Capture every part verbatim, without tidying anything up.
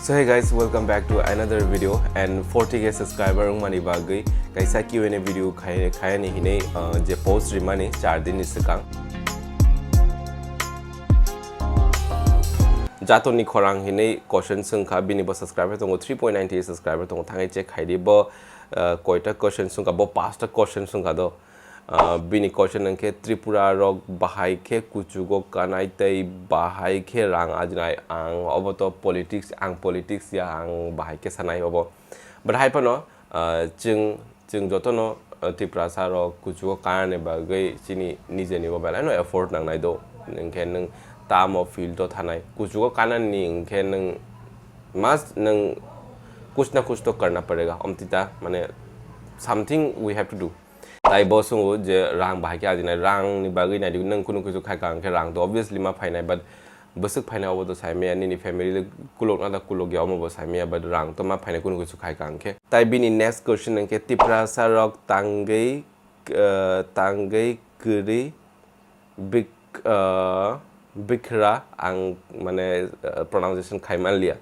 So hey guys, welcome back to another video and forty K subscriber wngmani bagwi kaisa Q and A video khai-, khayani hinwi, uh, je post rimani char din ni swkang. Jatoni khorang hinwi question swngkha, bini bo subscriber tongo, three point nine K subscriber tongo, thangwi check khaidi bo, uh, koita question swngkha, bo pasta question swngkha do. Ah, bini question hwnkhe Tripura rok bahai khe kuchugo kanai tei bahai khe rang ajinai, ang obo to politics, ang politics ya, ang bahai khe sanai obo. But hai phano, ah, chwng, chwng jotono, ah, Tiprasa rok kuchugo kanani bagwi chini nijeni bo belai no effort nangnai do. Hwnkhe nwng tamo field o thanai, kuchugo kanani hwnkhe nwng must nwng kuch na kuch to karna padega, omtita mane something we have to do. Tai bo swngo je rang bahai khe ajinai, rang ni bagwi naidi, nwng kunu kisu khai ka hwnkhe rang to obviously ma phainai, but bwswk phainai obo to sai maya, nini family le kulok na da kulok ya omo bo sai maya, but rang to ma phainai kunu kisu khai ka hwnkhe. Tai bini next question hwnkhe Tiprasa rok tangwi, eh, tangwi kwrwi bik-, eh, bikra ang mane, eh, pronunciation khai man liya.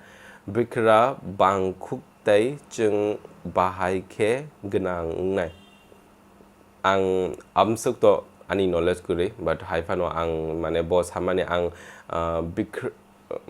Bikra bangkhuk tei chwng bahai khe gwnang wngnai. Ang amswk to ani knowledge kwrwi, but hai phano ang mane bo samani ang, ah, bikr-,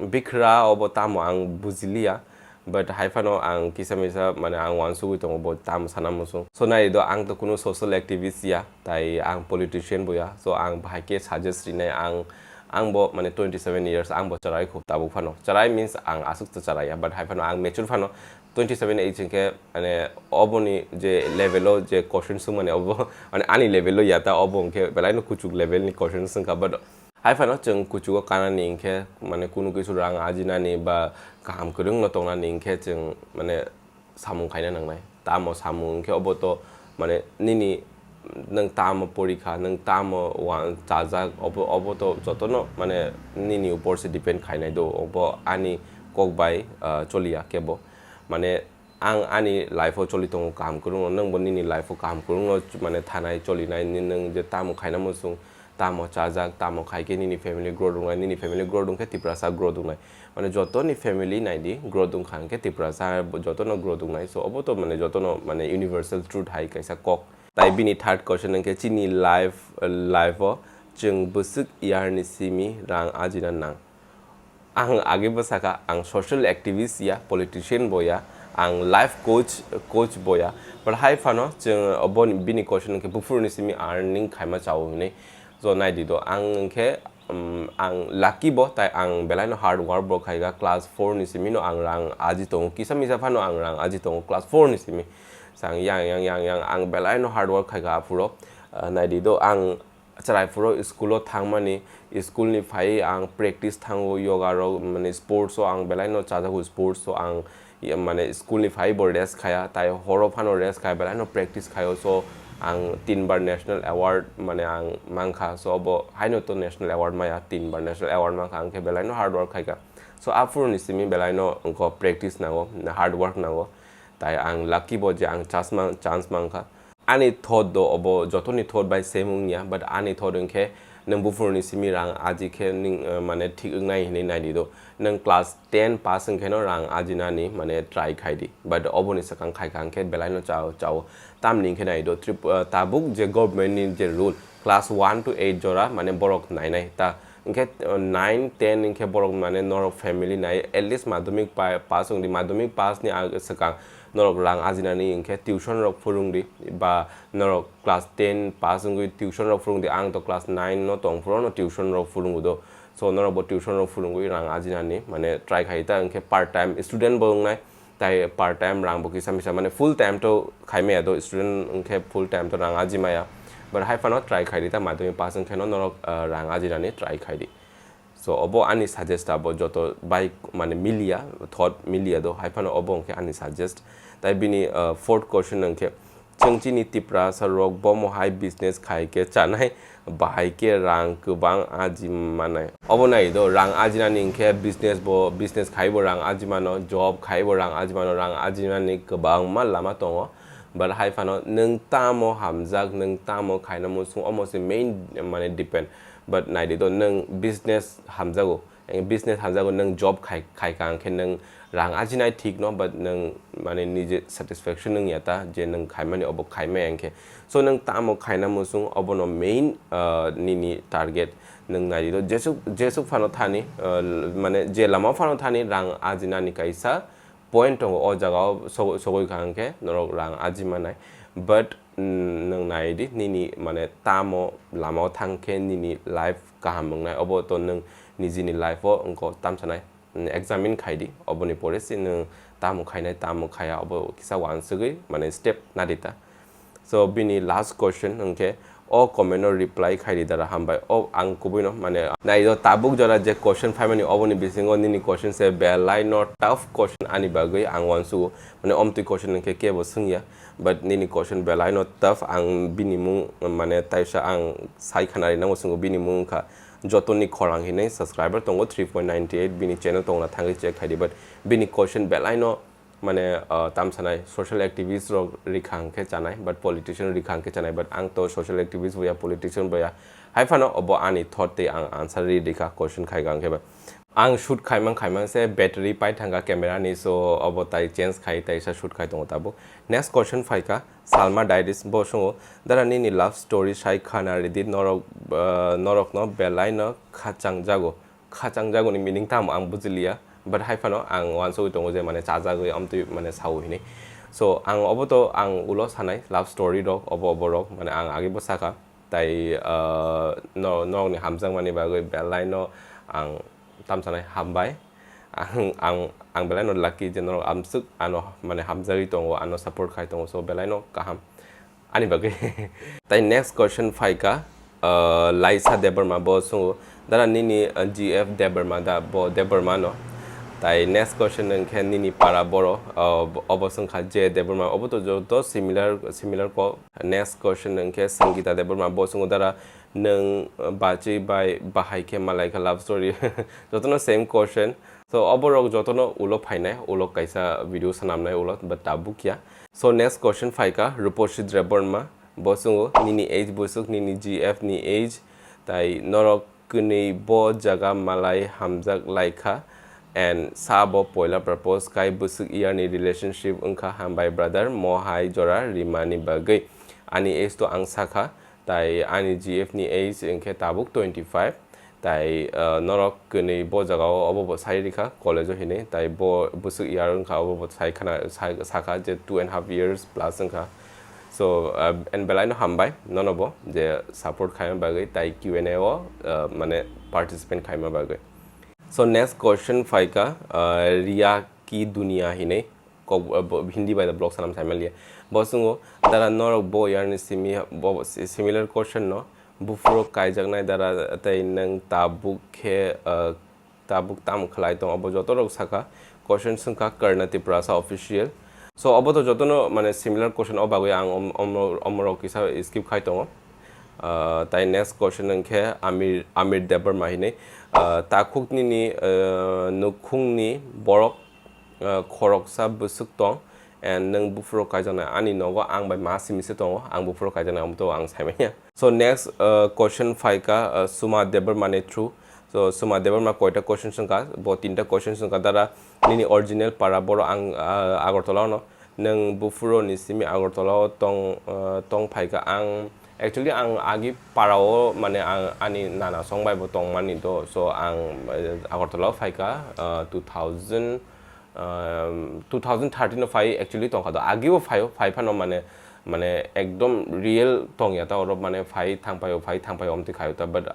bikra obo tamo ang bujiliya, but hai phano ang kisa misa mane ang uansugwi tongo bo tamo sana muchung. So nai do, ang to kunu social activist ya, tai ang politician bo ya, so ang bahai khe suggest rinai ang, ang bo mane twenty seven years ang bo chwrai khu tabuk phano. Chwrai means ang aswk to chwrai ya, but hai phano ang mature phano. Twenty seven age hwnkhe, mane, oboni je level o je question swngmani obo, mane, ani level o ya ta, obo hwnkhe belai no kuchuk level ni question swngkha, but hai phano chwng kuchugo kanani hwnkhe, mane, kunu kisu rang ajinani ba kaham kwrwng no tongnani hwnkhe chwng, mane, samung khaina nangnai. Tamo samung hwnkhe obo to, mane, nini nwng tamo porikha, nwng tamo wa-, chajak, obo, obo to jotono, mane, nini upor se depend khainai do, obo ani kok bai, ah, choliya kebo. Mane, ang ani life o choli tongo kaham kwrwngno, nwngbo nini life o kaham kwrwngno, mane, thanai, cholinai, ni-, nwng je tamo khaina muchung, tamo chajak, tamo khai khe nini family growth wngnai, nini family growth wngkhe Tiprasa growth wngnai. Mane, jotoni family naidi, growth wngkha hwnkhe Tiprasa jotono growth wngnai. So, obo to, mane, jotono, mane, universal truth hai kaisa kok. Tai bini third question hwnkhe, chini life, life o chwng bwswk yarni simi rang ajina nang? Ang age bwsakha, ang social activist ya, politician bo ya, ang life coach, coach bo ya. But hai phano chwng obo ni, bini question hwnkhe buphuruni simi earning khaima chao hinwi. So naidi do, ang hwnkhe, um, ang lucky bo, tai ang belai no hard work bo khaikha, class four ni simi no ang rang aji tongo, kisa misa phano ang rang aji tongo, class four ni simi. Sang yang, yang, yang, yang, ang belai no hard work khaikha aphuro. Ah, naidi do, ang chwrai phuro school o thangmani, school ni phai ang practice thango, yoga rok, mane, sports o ang belai no chajago, sports o ang, ya, mane, school ni phai bo rest khaya, tai horo phano rest khaya, belai no practice khayo. So ang tin bar national award, mane, ang mankha, so bo haino to national award maya, tin bar national award mankha, ang khe belai no hard work khaikha. So aphuru ni simi belai no wngkha practice nango, hard work nango, tai ang lucky bo je ang chance man-, chance mankha. Ani thought do obo jotoni thought bai same wngya, but ani thought wngkhe nwng buphuruni simi rang aji khe ning, eh, mane thik wngnai hinwi naidi do. Nwng class ten pass wngkhe no rang ajinani mane try khai di, but oboni swkang khaikha hwnkhe belai no chao, chao. Tamni hwnkhe nai do, Trip-, eh, tabuk je government ni je rule, class one to eight jora mane borok nainai ta. Hwnkhe, uh, nine, ten hwnkhe borok mane norok family nai, at least madhyamik pa-, pass wngdi, madhyamik pass ni ag-, swkang norok rang ajinani hwnkhe tuition rok phurungdi, ba norok class ten pass wngwi tuition rok phurungdi, ang to class nine no tong phuru no tuition rok phurungo do, so norok bo tuition rok phurungwi rang ajinani mane try khai ta, hwnkhe part time student bo wngnai. Tai part time rang bo kisa misa, mane full time to khai maya do, student wngkhe full time to rang aji maya. But hai phano try khai di ta, madhyamik pass wngkhe no norok, ah, rang ajinani try khai di. So obo ani suggest abo joto bai mane miliya, thought miliya do, hai phano obo wngkhe ani suggest. Tai bini, ah, fourth question wngkhe, chwng chini Tiprasa rok bomo hai business khai khe chanai, bahai khe rang kwbang aji manai. Obo nai do, rang ajinani hwnkhe business bo, business khai bo rang aji mano, job khai bo rang aji mano, rang ajinani kwbangma lama tongo. But hai phano nwng tamo hamjak, nwng tamo khaina muchung, omo se main mane depend. But nai di do, nwng business hamjago, business hamjago, nwng job khai, khai ka hwnkhe nwng Rang ajinai thik no, but nwng mane nije satisfaction nwng ya ta je nwng khaimani obo khaimaya hwnkhe. So nwng tamo khaina muchung obono main, ah, nini target nwng nai di do. Jesuk, jesuk phano thani, ah, mane je lama phano thani rang ajinani kaisa point tongo, o jaga o so-, sogwi kha hwnkhe norok rang aji manai. But, mm, nwng nai di nini mane tamo lama o thang khe nini life kaham wngnai, obo to nwng nijini life o wngkho tamsanai. Mm, examine khai di, oboni pore se nwng tamo khainai, tamo khaya, obo kisa uansugwi, mane, step na di ta. So, bini last question hwnkhe, o comment no reply khai di dara, hambai. O, ang kubui no, mane, nai do tabuk jora je question phaimani, oboni bisingo nini question se belai no tough question ani bagwi ang uansugo. Mane, omtwi question hwnkhe kebo swngya, but nini question belai no tough, ang bini mung, mane, taisa ang sai khana rinango swngo, bini mung wngkha Jotoni Khorang hinwi subscriber tongo three point nine eight, bini channel tongna thangwi check khai di, but bini question belai no, mane, uh, tamsanai social activist rok rikha hwnkhe chanai, but politician rikha hwnkhe chanai, but ang to social activist bo ya, politician bo ya, hai phano obo ani thought tei ang answer ri rikha question khai kha hwnkhe ba. Ang shoot khaimang khaimang se battery pai thangkha camera ni, so obo tai change khai taisa shoot khai tongo tabuk. Next question phaikha Salma Diaries, bo swngo, "Dara nini love story sai khana ridi, norok, uh, norok no belai no khachang jago." Khachang jago ni meaning tamo ang bujiliya, but hai phano ang uansugwi tongo je mane chajagwi amtwi mane sao hinwi. So ang obo to ang ulo sanai love story rok obo obo rok mane ang agi bo sakha. Tai, ah, no-, norokni hamjakmani bagwi belai no ang tamsanai hambai. Ang, ang, ang belai no lucky je norok amswk ano, mane, hamjagwi tongo, ano support khai tongo, so belai no kaham ani bagwi. Tai next question phaikha, ah, Laisa Debbarma, bo swngo, "Dara nini, ah, G F Debbarma da?" Bo Debbarma no. Tai next question hwnkhe nini para boro, ah, obo swngkha J Debbarma, obo to joto similar, similar ko. Next question hwnkhe Sangita Debbarma, bo swngo, "Dara, nwng bachwi bai bahai khe malai kha love story?" Jotono same question. So, oborok jotono ulo phainai, ulo kaisa video swnamnai ulo, but tabuk ya. So, next question phaikha Ruposhi Debbarma, bo swngo, "Nini age bwswk, nini G F ni age, tai norok kwnwi bo jaga malai hamjak lai kha, and sa bo poila propose kai bwswk year ni relationship wngkha, hambai brother, mo hai jora rimani bagwi." Ani age to ang sakha, tai ani G F ni age wngkhe tabuk twenty five, tai, uh, norok kwnwi bo jaga o obo bo sai rikha college o hinwi, tai bo bwswk year wngkha obo bo sai khana, sai, sakha je two and half years plus wngkha. So, uh, and belai no hambai nono bo je support khaima bagwi tai Q and A o, uh, mane participant khaima bagwi. So next question phaikha, uh, Riya Ki Duniya hinwi, kok, uh, bo-, Hindi bai da blog sanam saimaliya. Bo swngo, "Dara norok bo year ni simi, bo si-, similar question no, buphuru kaijaknai dara tei nwng tabuk khe, uh, tabuk tam khlai tong?" Obo joto rok sakha, question swngkha Karna Tiprasa official. So obo to jotono mane similar question, o bagwi ang om-, om-, omorok kisa skip khai tongo. Ah, tai next question hwnkhe Amir, Amir Debbarma hinwi, ah, "Takhuk nini, ah, nukhungni borok, ah, khoroksa bwswk tong, and nwng buphuru kaijaknai ani nogo ang bai ma simi se tongo, ang buphuru kaijaknai omo to ang saimanya." So next, uh, question phaikha, uh, Suma Debbarma ni through. So Suma Debbarma koita question swngkha, bo tinta question swngkha, "Dara nini original para boro ang, uh, Agartala no, nwng buphuru ni simi Agartala o tong, uh, tong phaikha?" Ang actually ang agi para o mane ang ani nana song bai bo tongmani do, so ang, uh, Agartala o phaikha, uh, two thousand, um, two thousand thirteen o phai actually tongkha do, agi bo phai, phai phano mane, mane ekdom real tongya ta oro, mane phai thangpai o, phai thangpai o omtwi khayo ta, but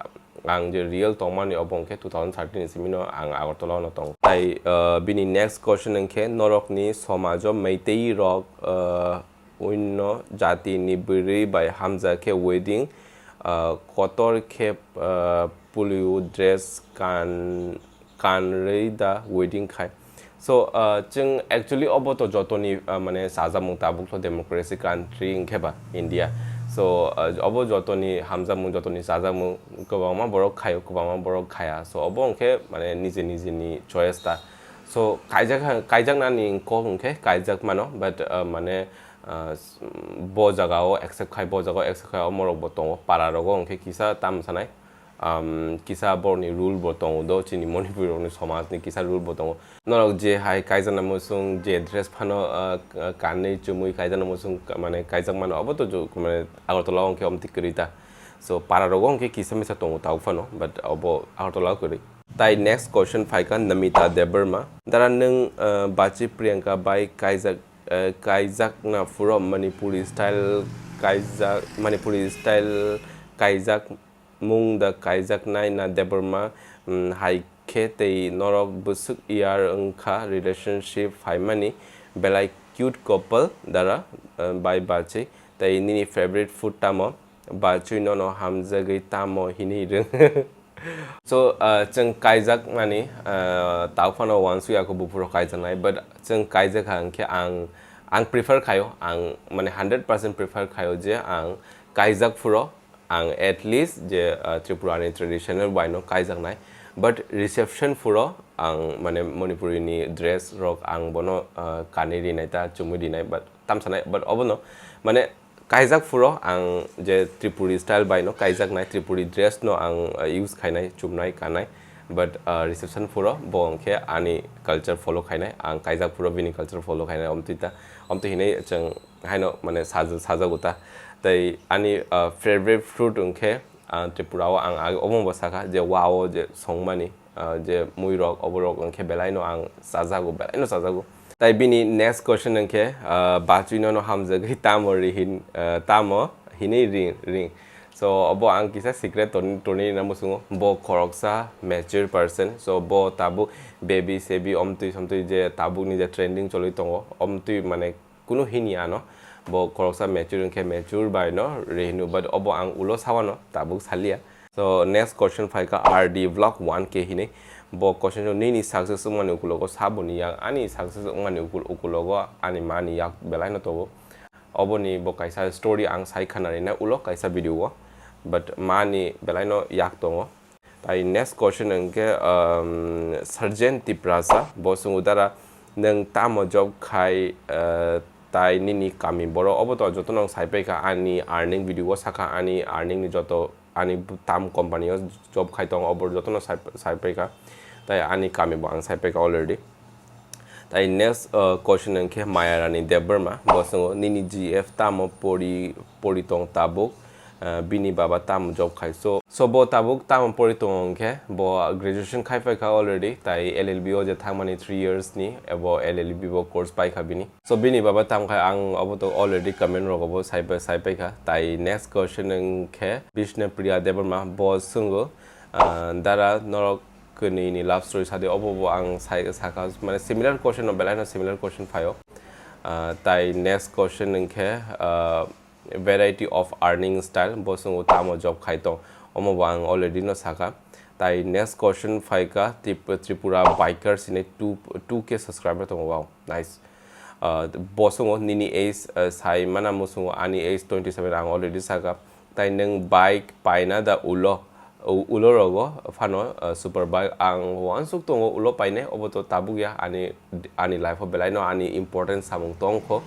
ang je real tongmani obo hwnkhe two thousand thirteen ni simi no ang Agartala no tong. Tai, uh, bini next question hwnkhe, "Norokni somajo Meitei rok, uh, onno jati ni bwrwi bai hamjak khe wedding, uh, kotor khe, uh, pulio dress kan, kanrwi da wedding khai?" So, uh, chwng actually obo to jotoni, uh, mane chajakmung, tabuk to democracy country hwnkhe ba India. So, uh, obo jotoni hamjakmung, jotoni chajakmung, kwbangma borok khaio, kwbangma borok khaya. So obo hwnkhe mane nije nije ni choice ta. So kaijak, kaijaknani kok hwnkhe kaijak mano, but, uh, mane, uh, bo jaga o accept khai, bo jaga o accept khai, omorok bo tongo, para rogo hwnkhe kisa tam sanai. Um, kisa borokni rule bo tongo do, chini Manipuri rokni somajni kisa rule bo tongo. Norok je hai kaijakna muchung, je dress phano, uh, kanwi chumui kaijakna muchung, mane kaijak mano, obo to ju-, mane Agartala o hwnkhe omtwi kwrwi ta. So para rogo hwnkhe kisa misa tongo tabuk phano, but obo Agartala o kwrwi. Tai next question phaikha Namita Debbarma. Dara nwng, uh, bachi Priyanka bai kaijak, uh, kaijakna phuro Manipuri style kaijak, Manipuri style kaijak mung da kaijaknai na Debbarma, mm, hai khe tei norok bwswk year wngkha relationship phaimani, belai cute couple dara, uh, bai bachi, tei nini favorite food tamo? Bachwi nono hamjagwi tamo hinwi rwng? So, uh, chwng kaijak mani, uh, tau phano uansukya kho buphuru kaijaknai, but chwng kaijak ha hwnkhe ang, ang prefer khaio, ang mane hundred percent prefer khaio je ang kaijak phuro ang at least je, uh, Tripura ni traditional bai no kaijaknai, but reception phuro ang mane Manipuri ni dress rok ang bono, uh, kanwi rinai ta, chumui rinai, but tamsanai, but obono mane kaijak phuro ang je Tripuri style bai no kaijaknai, Tripuri dress no ang, uh, use khainai, chumnai, kanai, but, uh, reception phuro bo hwnkhe ani culture follow khainai, ang kaijak phuro bini culture follow khainai, omtwi ta, omtwi hinwi chwng haino mane saja-, sajago ta. Tei ani, uh, favorite fruit hwnkhe, uh, Tripura o ang age omo bo sakha je wa o je songmani, uh, je mui rok, obo rok hwnkhe belai no ang chajago, belai no chajago. Tai bini next question hwnkhe, uh, bachwi nono hamjagwi tamo rihin, uh, tamo hinwi ring, ring. So obo ang kisa secret ton-, tonwi rina muchungo. Bo khoroksa mature person. So bo tabuk baby sebi omtwi somtwi je tabuk ni je trending choli tongo, omtwi mane kunu hini ano. Bo khoroksa mature hwnkhe mature bai no rihinu, but obo ang ulo sawano, tabuk salia. So next question phaikha R D vlog one K hinwi. Bo question o nini success wngmani ukulogo saboni yak, ani success wngmani ukul-, ukulogo ani mani yak belai no tongo. Oboni bo kaisa story ang sai khana rina ulo kaisa video o, but mani belai no yak tongo. Tai next question hwnkhe, um, Sergeant Tiprasa, bo swngo dara, nwng tamo job khai, uh, tai nini kami boro? Obo to jotono ang sai paikha, ani earning video o sakha, ani earning ni joto, ani tam company o job khai tongo, obo jotono sai, sai paikha, tai ani kami bo ang sai paikha already. Tai next, uh, question hwnkhe Mayarani Debbarma, bo swngo, nini G F tamo pori, pori tong tabuk? Uh, bini baba tamo job khai? So, so bo tabuk tamo pori tongo hwnkhe, bo graduation khai paikha already, tai L L B o je thangmani three years ni, abo L L B bo course paikha bini. So bini baba tamo khai ang obo to already comment rogo bo sai pa-, sai paikha. Tai next question hwnkhe Bishnupriya Debbarma, bo swngo, uh, dara norok kwnwi ni love story sadi? Obo bo ang sai, sakha, mane similar question no, belai no similar question phaio. Ah, tai next question hwnkhe, ah, variety of earning style, bo swngo tamo job khai tong? Omo bo ang already no sakha. Tai next question phaikha Trip-, Tripura biker sini two, two K subscriber tongo, wow, nice. Ah, bo swngo nini age, ah, sai mana, mo swngo ani age twenty seven, ang already sakha. Tai nwng bike paina da ulo? U-, ulo rogo phano, uh, super bike ang uansuk tongo ulo painai, obo to tabuk ya, ani, ani life o belai no ani important samung tongkho,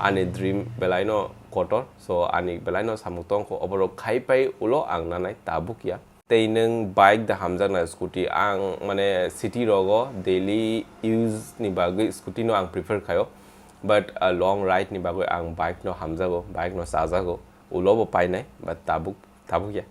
ani dream belai no kotor, so ani belai no samung tongkho, oborok khai pai ulo ang nanai tabuk ya. Tei nwng bike da hamjakna scooty? Ang mane city rogo daily use ni bagwi scooty no ang prefer khaio, but, uh, long ride ni bagwi ang bike no hamjago, bike no chajago, ulo bo painai, but tabuk, tabuk ya.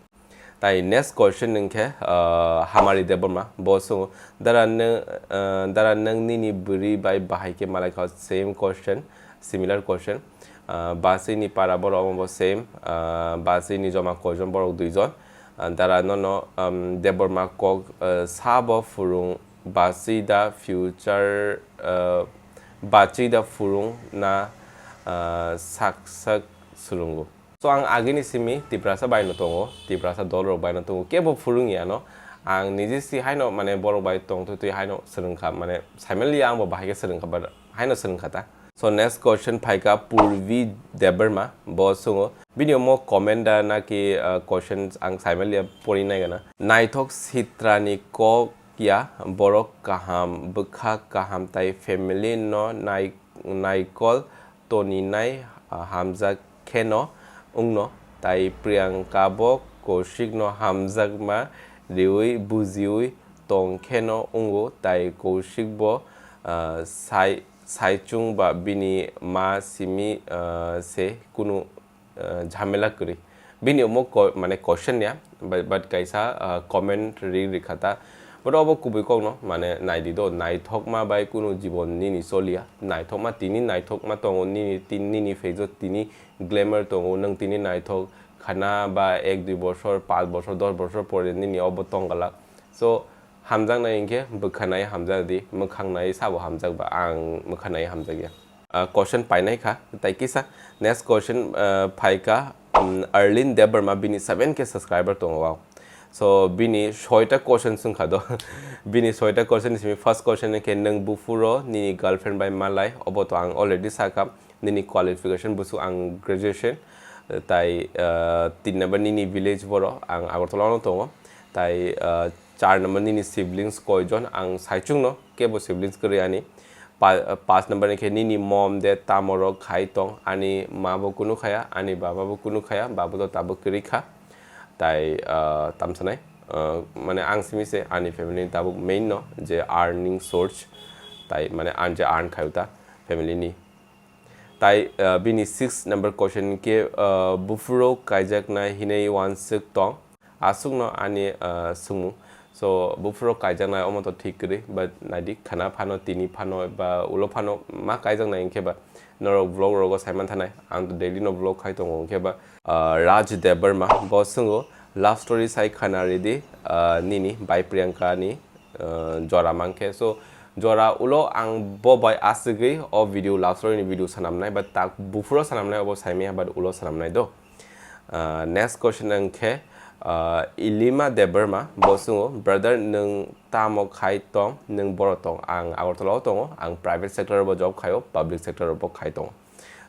Tai next question hwnkhe, ah, Hamari Debbarma, bo swngo, dara nwng, ah, dara nwng nini bwrwi bai bahai khe malai kha? Same question, similar question. Ah, bachwi ni para borok omo bo same, ah, bachwi ni joma koijon? Borok duijon. Ah, dara nono, um, Debbarma kok, ah, sabo phurung, bachwi da future, ah, bachwi da phurung na, ah, sak sak swrwngo? So ang agini simi Tiprasa bai no tongo, Tiprasa dol rok bai no tongo, kebo phurung ya no. Ang niji si haino mane borok bai tong twi twi haino swrwng kha, mane saimaliya ang bo bahai khe swrwng kha, but haino swrwng kha ta. So next question phaikha Purvi Debbarma, bo swngo, bini omo comment da naki, uh, questions ang saimaliya pori nai gana. Naithok sitrani kok ya, borok kaham, bwkha kaham tai family no nai-, naikol toninai, ah, hamjak kheno wngno, tai Priyanka bo Koushikno hamjakma riui bujiui tong kheno wngo, tai Koushikbo, ah, sai-, saichung ba bini ma simi, ah, se kunu, ah, jhamela kwrwi. Bini omo ko-, mane question ya, but, but kaisa, ah, comment ri rikha ta. But obo kubui kokno, mane naidi do, naithokma bai kunu jibon nini choliya. Naithokma tini naithokma tongo, nini, tin-, nini phajo tini glamour tongo, nwng tini naithok khana ba ek dui bosor, panch bosor, dos bosor pore nini obo tong glak. So, hamjaknai hinkhe bwkha nai hamjak di, mwkhang nai sabo hamjak ba, ang mwkha nai hamjak ya. Ah, question painai kha, tai kisa. Next question, ah, phaikha, um, Arlene Debbarma, bini seven K subscriber tongo, wow. So, bini soita question swngkha do. Bini soita question ni simi first question hinkhe, nwng buphuro nini girlfriend bai malai, obo to ang already sakha. Nini qualification busu ang graduation, tai, ah, tin number nini village boro, ang Agartala no tongo. Tai, ah, char number nini siblings koijon, ang saichung no, kebo siblings kwrwi ani. Pa-, ah, panch number ni khe nini mom dad tamo rok khai tong, ani ma bo kunu khaya, ani baba bo kunu khaya, babo to tabuk kwrwi kha. Tai, ah, tamsanai, ah, mane ang simi se ani family ni tabuk main no, je earning source, tai mane ang je earn khayu ta family ni. Tai, ah, bini six number question khe, ah, buphuro kaijaknai hinwi uansuk tong? Aswkno ani, ah, swngmung. So, buphuro kaijaknai omo to thik kwrwi, but naidi khana phano, tini phano, ba ulo phano ma kaijaknai hinkhe ba norok vlog rogo saiman thanai. Ang to daily no vlog khai tongo hinkhe ba, ah, Raj Debbarma, bo swngo, love story sai khana ridi, ah, nini bai Priyanka ni, ah, jora mankhe. So, jora ulo ang bo bai aswgwi o video, love story ni video sanamnai, but tak buphuro sanamnai obo saimaya, but ulo sanamnai do. Ah, next question wngkhe, ah, Ilima Debbarma, bo swngo, "Brother, nwng tamo khai tong, nwng boro tong?" Ang Agartala o tongo, ang private sector bo job khaio, public sector bo khai tongo.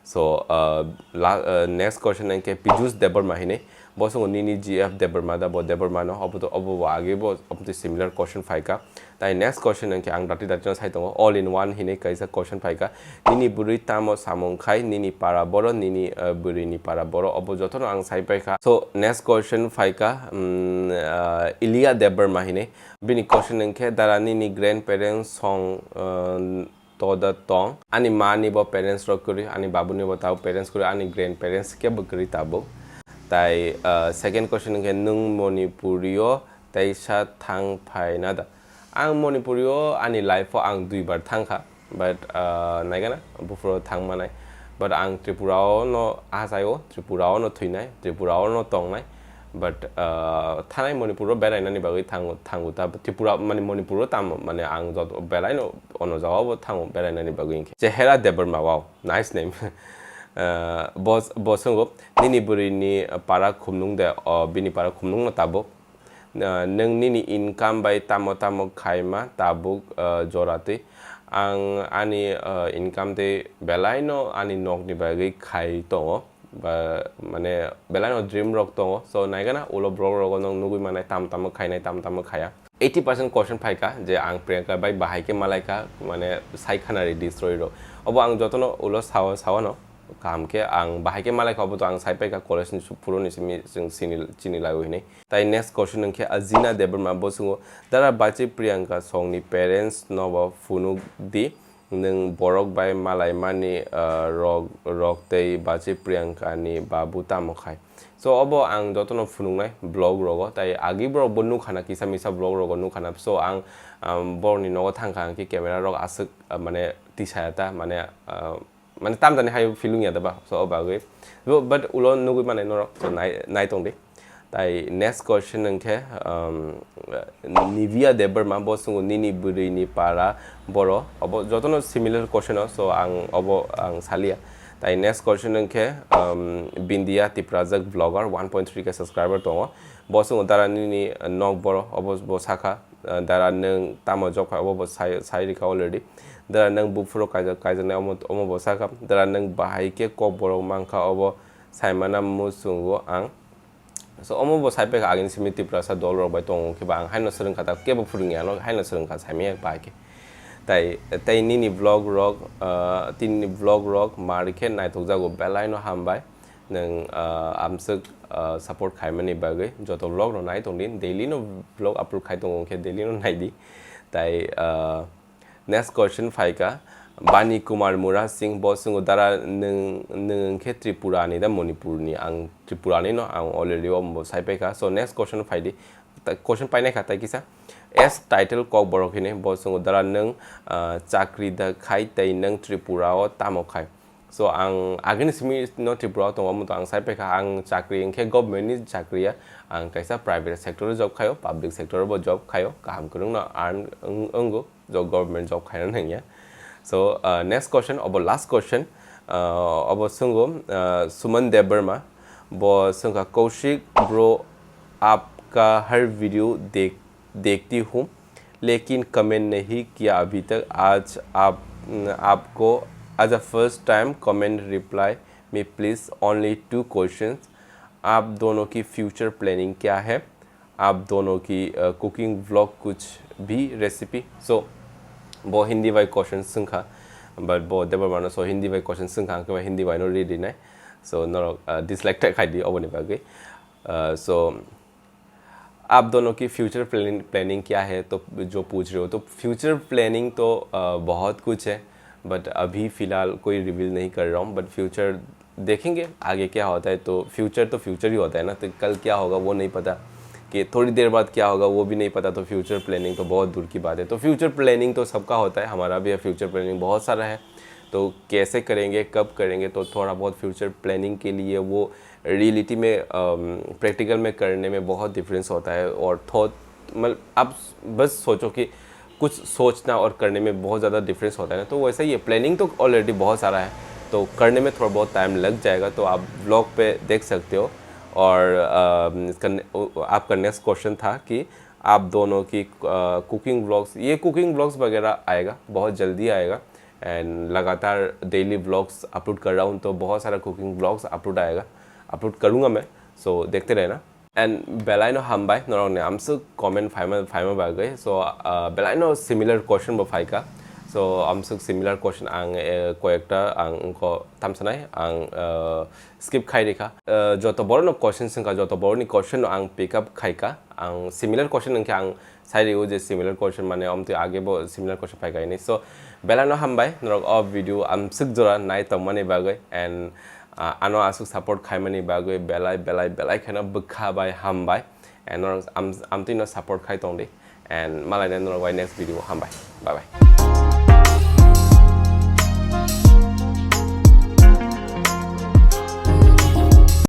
So, uh, la-, uh, next question wngkhe Piyush Debbarma hinwi. Bo swngo nini G F Debbarma da, bo Debbarma no, obo to, obo bo age bo, obo to similar question phaikha. Tai next question wngkhe ang dati dati no sai tongo, all in one hinwi kaisa question phaikha. Nini bwrwi tamo samung khai, nini para boro, nini, uh, bwrwi ni para boro, obo jotono ang sai paikha. So, next question phaikha, um, uh, Ilya Debbarma hinwi. Bini question wngkhe, dara nini grandparents song, uh, to da tong. Ani ma ni bo parents rok kwrwi, ani babu ni bo tabuk parents kwrwi, ani grandparents kebo kwrwi tabuk. Tai, ah, second question wngkhe, nwng Manipuri o teisa thang phai na da? Ang Manipuri o ani life o ang dui bar thang kha, but, ah, naigana buphuro thang manai. But ang Tripura o no achai o, Tripura o no thwinai, Tripura o no tongnai. But, uh, thanai Manipur o berainani bagwi thango, thango ta Tripura, mani Manipur o tamo, mani ang joto belai no ono jaga o bo thango berainani bagwi hinkhe. Chehera Debbarma, wow, nice name. Uh, bo, bo swngo, "Nini bwrwi ni para khumnung de?" O, bini para khumnung no tabuk. Uh, "Nwng nini income bai tamo tamo khaima tabuk, uh, jora twi?" Ang ani, uh, income tei belai no ani nok ni bagwi khai tongo. Ba, mane, belai no dream rok tongo. So, naigana ulo vlog rogo nwng nugui manai, tam tamo khainai, tam tamo khaya. Eighty percent question phaikha je ang Priyanka bai bahai khe malaikha, mane, sai khana ri destroy rok. Obo ang jotono ulo sao, saono, kaham khe ang bahai khe malaikha, obo to ang sai paikha, college ni su-, phuru ni simi chwng chini, chini lai hinwi. Tai next question wngkhe Azina Debbarma, bo swngo, "Dara bachi Priyanka song ni parents no bo phunuk di." Nwng borok bai malaimani, ah, rok, rok tei bachi Priyanka ni babu tamo khai? So, obo ang jotono phunuknai vlog rogo, tai agi borok bo nukha na, kisa misa vlog rogo nukha na. So, ang, um, borok ni nogo thangkha, ang khe camera rok aswk, ah, mane, tisaya ta, mane, ah, mane, tamjani hai feeling ya da ba. So, o bagwi. Bo, but ulo nugui manai norok, so, nai, nai tong di. Tai next question wngkhe, um, Nivia Debbarma, bo swngo, "Nini bwrwi ni para boro?" Obo jotono similar question o, so ang obo ang salia. Tai next question wngkhe, um, Bindia Tiprajak vlogger, one point three K subscriber tongo. Bo swngo, "Dara nini nok boro?" Obo bo sakha. Uh, dara nwng tamo job khai, obo bo sai, sai rikha already. Dara nwng buphuru kaijak, kaijaknai, omo, omo bo sakha. Dara nwng bahai khe kok borok mankha, obo saimana muchungo ang. So, omo bo sai paikha, agini simi Tiprasa dol rok bai tongo, khe ba ang haino swrwngkha, ta kebo phwrwngya no haino swrwngkha, saimaya bahai khe. Tai, tai nini vlog rok, ah, tini vlog rok mar khe naithok jago, belai no hambai. Nwng, ah, amswk, ah, support khaimani bagwi joto vlog no nai tongdi, daily no vlog upload khai tongo, hwnkhe daily no naidi. Tai, ah, next question phaikha Bani Kumar Mura Singh, bo swngo, "Dara, nwng, nwng hwnkhe Tripura ni da Manipur ni?" Ang Tripura ni no, ang already o bo sai paikha. So next question phaidi. Ta-, question painai kha tai kisa. S title Kokborok hini, bo swngo, "Dara, nwng, ah, chakri da khai tei nwng Tripura o tamo khai?" So ang agini simi no Tripura o tongo, amo to ang sai paikha, ang chakri hwnkhe government ni chakri ya, ang kaisa private sector o job khaio, public sector o bo job khaio, kaham kwrwng no earn wng-, wngo, jo government job khaina nangya. So, uh, next question, obo last question, uh, obo swngo, uh, Suman Debbarma, bo swngkha, "Kaushik bro, aapka har video dekh, dekhti hoon, lekin comment nahi kiya abhi tak. Aaj aap, aapko, as a first time comment reply me please, only two questions. Aap dono ki future planning kya hai? Aap dono ki, uh, cooking vlog kuch bhi recipe?" So, bo Hindi bai question swngkha, but bo Debbarma no, so Hindi bai question swngkha, ang khe Hindi bai no ready nai. So, norok, uh, dislike ta khaidi oboni bagwi. Uh, so, आप दोनों की future planning, planning क्या है, तो जो पूछ रहे हो, तो फ्यूचर प्लानिंग तो, अ, बहुत कुछ है, बट अभी फ़िलहाल कोई रिवील नहीं कर रहा हूँ, बट फ्यूचर देखेंगे आगे क्या होता है। तो फ्यूचर तो फ्यूचर ही होता है ना, तो कल क्या होगा वो नहीं पता, कि थोड़ी देर बाद क्या होगा वो भी नहीं पता, तो फ्यूचर प्लानिंग तो बहुत दूर की बात है। तो फ्यूचर प्लानिंग तो सबका होता है, हमारा भी है फ्यूचर प्लानिंग बहुत सारा है। तो कैसे करेंगे, कब करेंगे, तो थोड़ा बहुत फ्यूचर प्लानिंग के लिए वो रियलिटी में, अम, प्रैक्टिकल में करने में बहुत डिफरेंस होता है। और थॉट, मतलब, आप बस सोचो कि कुछ सोचना और करने में बहुत ज़्यादा डिफरेंस होता है ना, तो वैसा ही है। प्लानिंग तो ऑलरेडी बहुत सारा है, तो करने में थोड़ा बहुत टाइम लग जाएगा। तो आप व्लॉग पे देख सकते हो। और, अम, इसका ने-, आपका नेक्स्ट क्वेश्चन था कि आप दोनों की, अ, कुकिंग व्लॉग्स, ये कुकिंग व्लॉग्स वगैरह आएगा, बहुत जल्दी आएगा। एंड लगातार डेली व्लॉग्स अपलोड कर रहा हूँ, तो बहुत सारा कुकिंग व्लॉग्स अपलोड आएगा, अपलोड करूँगा मैं। सो देखते रहना। And belai no hambai norok ni amswk comment phaima, phaima bagwi. So, uh, belai no similar question bo phaikha. So amswk similar question ang, eh, koyekta ang wngkha tamsanai ang, uh, skip khai rikha. Uh, joto borok no question swngkha, joto borok ni question no ang pick up khaikha. Ang similar question wngkhe ang sai rio je similar question, mane, omtwi age bo similar question phaikha hinwi. So belai no hambai norok o video amswk jora nai tongmani bagwi, and, ah, ano aswk support khaimani bagwi belai, belai, belai kheno bwkha bai hambai, and norok am-, amtwi no support khai tongdi, and malai nai norok bai next video, hambai, bye bye.